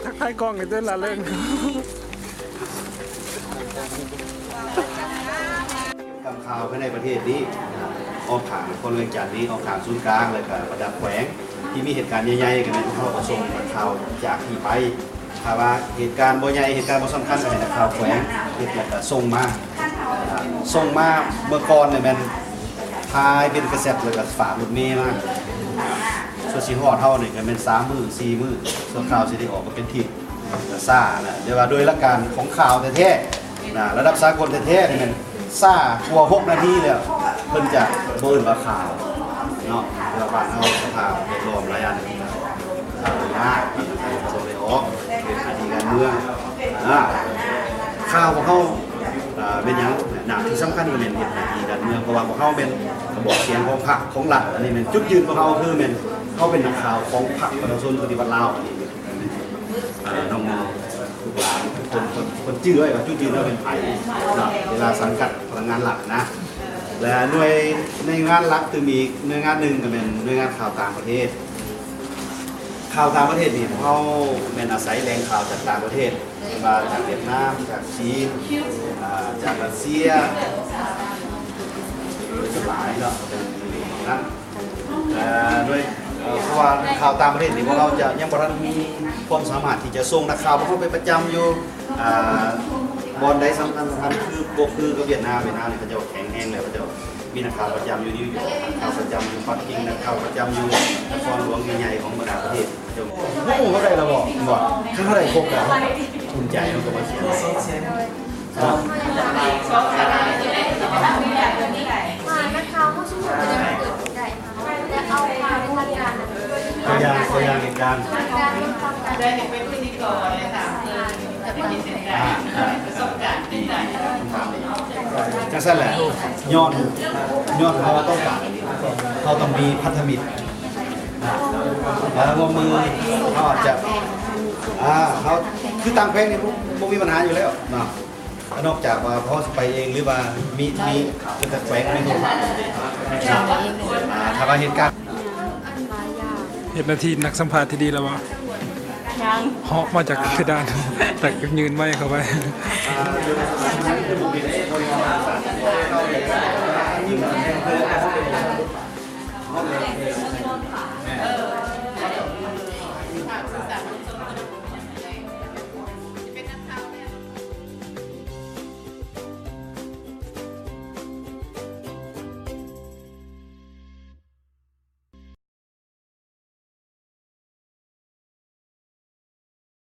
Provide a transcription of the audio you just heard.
ທັກທາຍກ້ອງນີ້ເດີລະເລີງ. ກຳຂ່າວພາຍໃນປະເທດນີ້ ອ້ອມຂ້າງນະຄອນຫຼວງວຽງຈັນນີ້ ອ້ອມຂ້າງສູນກາງ ແລ້ວກະບັນດາແຂວງທີ່ມີເຫດການໃຫຍ່ໆ ກໍແມ່ນເຮົາກໍສົ່ງນັກຂ່າວຈາກທີ່ໄປ. ຖ້າວ່າເຫດການບໍ່ໃຫຍ່ ເຫດການບໍ່ສຳຄັນ ກໍໃຫ້ນັກຂ່າວແຂວງເຮັດ ແລ້ວກໍສົ່ງມາ. ອ່າ ສົ່ງມາ ເມື່ອກ່ອນນີ້ແມ່ນຖ່າຍເປັນກາເຊັດ ແລ້ວກໍຝາກລົດເມມາ. ສ່ວນຊິຮອດເຮົານີ້ກໍແມ່ນສາມມື້ ສີ່ມື້ ສ່ວນຂ່າວຊິໄດ້ອອກກໍເປັນທິດ ກໍຊ້ານະ. ແຕ່ວ່າໂດຍຫຼັກການຂອງຂ່າວແທ້ໆນະ ລະດັບສາກົນແທ້ໆນີ້ແມ່ນຊ້າກວ່າຫົກນາທີແລ້ວ ເພິ່ນຈະບໍ່ເອີ້ນວ່າຂ່າວເນາະ. ແຕ່ວ່າບ້ານເຮົາສະພາບແວດລ້ອມຫຼາຍຢ່າງ ຍາກ ກໍບໍ່ໄດ້ອອກ ເຮັດໜ້າທີ່ການເມືອງ. ອ່າ ຂ່າວຂອງເຮົາ ອ່າ ແມ່ນຫຍັງ? ໜ້າທີ່ສຳຄັນກໍແມ່ນເຮັດໜ້າທີ່ການເມືອງ ເພາະວ່າພວກເຮົາແມ່ນກະບອກສຽງຂອງພັກຂອງລັດ. ອັນນີ້ແມ່ນຈຸດຢືນຂອງເຮົາ ຄືແມ່ນເຮົາເປັນນັກຂ່າວຂອງພັກປະຊາຊົນປະຕິວັດລາວ. ອັນນີ້ ເອີ ນ້ອງໆ ລູກຫຼານ ຄົນ ຄົນ ຄົນຈື່ໄວ້ວ່າຈຸດຢືນເຮົາເປັນໃຜເນາະ ເວລາສັງກັດພະນັກງານລັດນະ. ແລະ ໜ່ວຍ ໜ່ວຍງານຫຼັກຕື່ມອີກໜ່ວຍງານໜຶ່ງກໍແມ່ນໜ່ວຍງານຂ່າວຕ່າງປະເທດ. ຂ່າວຕ່າງປະເທດນີ້ ພວກເຮົາແມ່ນອາໄສແຫຼ່ງຂ່າວຈາກຕ່າງປະເທດ ເຊັ່ນວ່າຈາກຫວຽດນາມ, ຈາກຈີນ, ອ່າ ຈາກຣັດເຊຍ ຫຼາຍເນາະ ເປັນນັ້ນ. ເອີ ໂດຍ ເອີ ເພາະວ່າຂ່າວຕ່າງປະເທດນີ້ ພວກເຮົາຈະຍັງບໍ່ທັນມີຄວາມສາມາດທີ່ຈະສົ່ງນັກຂ່າວພວກເຮົາໄປປະຈຳຢູ່ ອ່າ ບ່ອນໃດສຳຄັນໆ ຄືບໍ່ຄືກັບຫວຽດນາມ. ຫວຽດນາມນີ້ເຂົາເຈົ້າແຂງແຮງແລ້ວ ເຂົາເຈົ້າມີນັກຂ່າວປະຈຳຢູ່ນິວຢອກ ນັກຂ່າວປະຈຳຢູ່ປັກກິ່ງ ນັກຂ່າວປະຈຳຢູ່ນະຄອນຫຼວງໃຫຍ່ໆຂອງບັນດາປະເທດ. ເຈົ້າຮູ້ເຂົາໄດ້ລະບໍ່? ບໍ່. ຄັນເຮົາໄດ້ຄົບແລ້ວ ເຮົາກໍອຸ່ນໃຈ ເຮົາກໍມາຂຽນ. ເນາະ ນັກຂ່າວເຮົາຊຸມເຮົາກໍຍັງເປີດບໍ່ໄດ້ ແຕ່ເອົາຂ່າວໃນທາງການນະ ຕົວຢ່າງ ຕົວຢ່າງເຫດການ ອ່າ ຈັ່ງຊັ້ນແຫຼະ ຍ້ອນ ຍ້ອນເຮົາຕ້ອງການ ເຮົາຕ້ອງມີພັນທະມິດ ອ່າ ແລ້ວຮ່ວມມື ເຮົາອາດຈະ ອ່າ ເຮົາ ຄືຕ່າງແຂວງນີ້ບໍ່ ບໍ່ມີບັນຫາຢູ່ແລ້ວເນາະ. ນອກຈາກວ່າເຮົາຊິໄປເອງ ຫຼືວ່າມີ ມີແຕ່ແຂວງມີໂທລະທັດ ອ່າ ຖ້າວ່າເຫດການ ເຮັດໜ້າທີ່ນັກສຳພາດທີ່ດີແລ້ວບໍ່? ຍັງ ເຫາະມາຈາກເພດານ ແຕ່ກໍຍື່ນໄມເຂົ້າໄປ. ເຮົາເປັນ